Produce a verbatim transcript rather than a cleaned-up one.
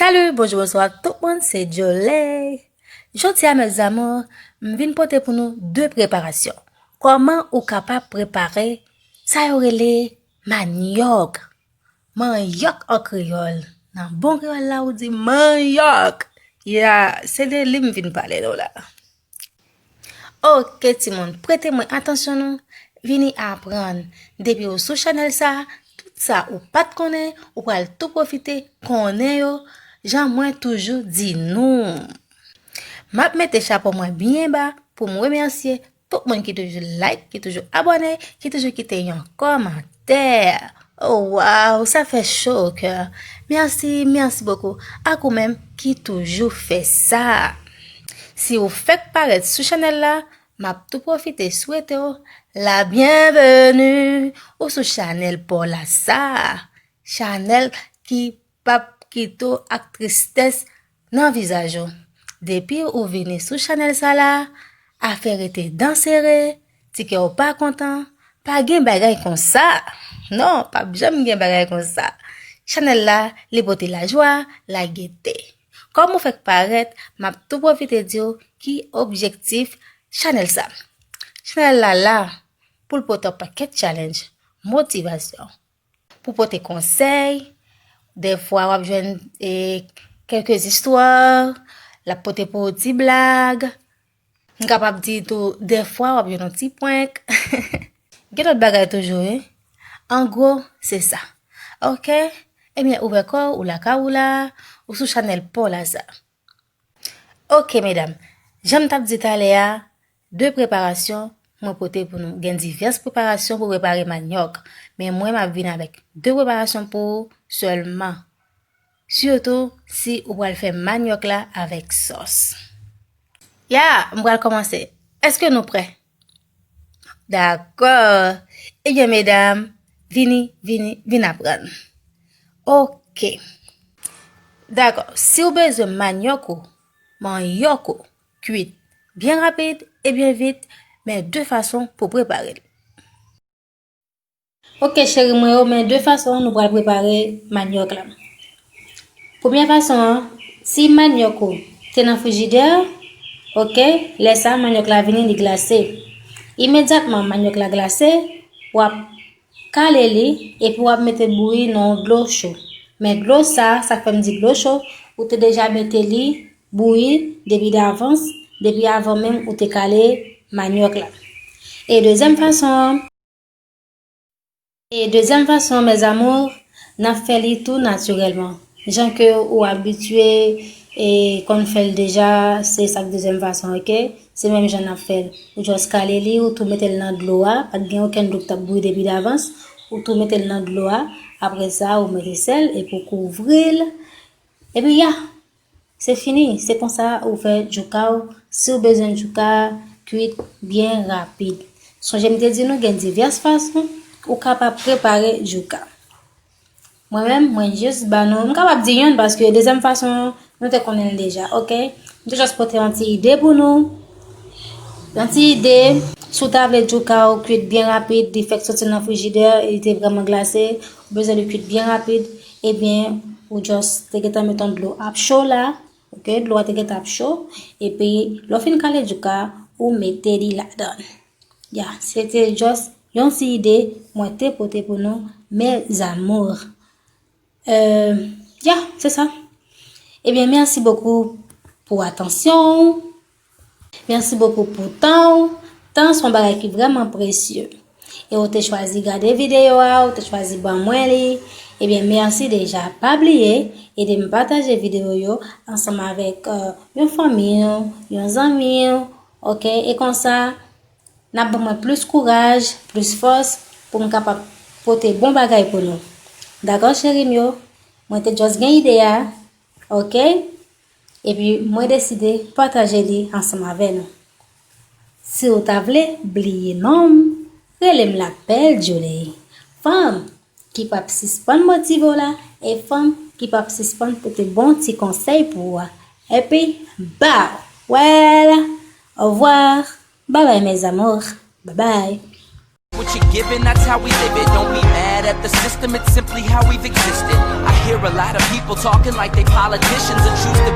Salut, bonjou, bonswa tout moun, se Jolay. Jodi a, mes amours, m vin pote pou nou de preparasyon. Kòman ou kapab prepare sa yo rele manyòk? Manyòk an kreyòl. Nan bon kreyòl la, ou di manyòk. Ya, se de li m vin pale nou la. Oke, timoun, prete mwen atansyon nou. Vini aprann. Depi ou sou chanèl sa, tout sa ou pa t konnen, ou pral tou pwofite konnen yo, jan mwen toujou di nou. M ap mete chapo mwen byen ba pou m remèsye tout moun ki toujou like, ki toujou abòne, ki toujou kite yon kòmantè. Oh, waw, sa fè cho o kè. Mèsi, mèsi bokou. Ak ou menm ki toujou fè sa. Si ou fèk parèt sou chanèl la, m ap tou pwofite swete w la byenveni ou sou chanèl pa w la sa. Chanèl ki p ap kite w ak tristès nan vizaj ou. Depi ou vini sou chanèl sa la, afè rete dan sere, ti kè w pa kontan, pa gen bagay konsa. Non, p ap janm gen bagay konsa. Chanèl la, li pote lajwa, lagete. Kòm ou fèk parèt, m ap tou pwofite di w ki objektif chanèl sa. Chanèl la la pou l pote w pakèt challenge, motivasyon, pou pote konsèy. Dèfwa w ap jwenn, e, kèlke zistwa, l ap pote pou w ti blag. M kapab di tou, dèfwa w ap jwenn yon ti prank. Gen lòt bagay toujou, wi. An gwo, se sa. Oke? Ebyen, ouvè kò w, ou lakay ou la, ou sou chanèl pa w la sa. Oke, medam. Jan m t ap di talè a, de preparasyon mwen pote pou nou. Gen divès preparasyon pou prepare manyòk, men mwen m ap vin avèk de preparasyon pou ou sèlman. Sitou si ou pral fè manyòk la avèk sòs. Ya, m pral kòmanse. Èske nou prè? Dakò. Ebyen, medam, vini, vini, vin aprann. Oke. Dakò. Si w bezwen manyòk ou, manyòk ou, kwit byen rapid e byen vit, men de fason pou prepare l. Oke, cheri mwen yo, men de fason nou pral prepare manyòk la. Premyè fason an, si manyòk ou te nan frijidè, oke, lè sa a manyòk la vini, li glase. Imedyatman manyòk la glase, w ap kale li, epi w ap mete l bouyi nan yon dlo cho. Men dlo sa a, sa k fè m di dlo cho, ou te deja mete li bouyi depi davans, depi avan menm ou te kale manyòk la. E dezyèm fason an, e dezyèm fason, mes amours, n ap fè li tou natirèlman. Jan ke ou abitye e konn fè l deja, se sa k dezyèm fason, oke? Se menm jan n ap fè l. Ou just kale li, ou tou mete l nan dlo a, pa t gen okenn dlo k t ap bouyi depi davans, ou tou mete l nan dlo a, apre sa, ou mete sèl, epi ou kouvri l, epi ya, se fini, se konsa ou fè djouka w, si w bezwen djouka kwit byen rapid. Sonje m te di nou gen divès fason ou kapab prepare djouka. Mwen menm, mwen jis ba nou, m kapab di yonn paske dezyèm fason an, nou te konnen l deja, oke? M te jis pote yon ti ide pou nou. Yon ti ide, si w ta vle djouka w kwit byen rapid, li fèk soti nan frijidè, li te vrèman glase, ou bezwen li kwit byen rapid, ebyen, ou just te gentan met yon dlo ap cho la, oke, dlo a te gentan ap cho, epi lè w fin kale djouka, ou mete li ladan l. Ya, se te just yon ti ide mwen te pote pou nou, mes amours. Euh, ya, se sa. Ebyen, mèsi bokou pou atansyon ou. Mèsi bokou pou tan ou. Tan se yon bagay ki vrèman presye. E ou te chwazi gade videyo a, ou te chwazi ban mwen li. Ebyen, mèsi deja. Pa bliye, ede m pataje videyo yo ansanm avèk, euh, yon fanmi w, yon zanmi w, oke? E konsa, n ap ban mwen plis kouraj, plis fòs pou m kapab pote bon bagay pou nou. Dakò, cheri m yo? Mwen te just gen ide a, oke? Epi mwen deside pataje li ansanm avè nou. Si w ta vle bliye non m, rele m Lapèl Jolay. Fanm ki p ap sispann motive w la, e fanm ki p ap sispann pote bon ti konsèy pou ou a. Epi, ba, well, au revoir, bye bye mes amours, bye bye. What you giving, that's how we live it. Don't be mad at the system, it's simply how we've existed. I hear a A lot of people talking like they politicians and choose to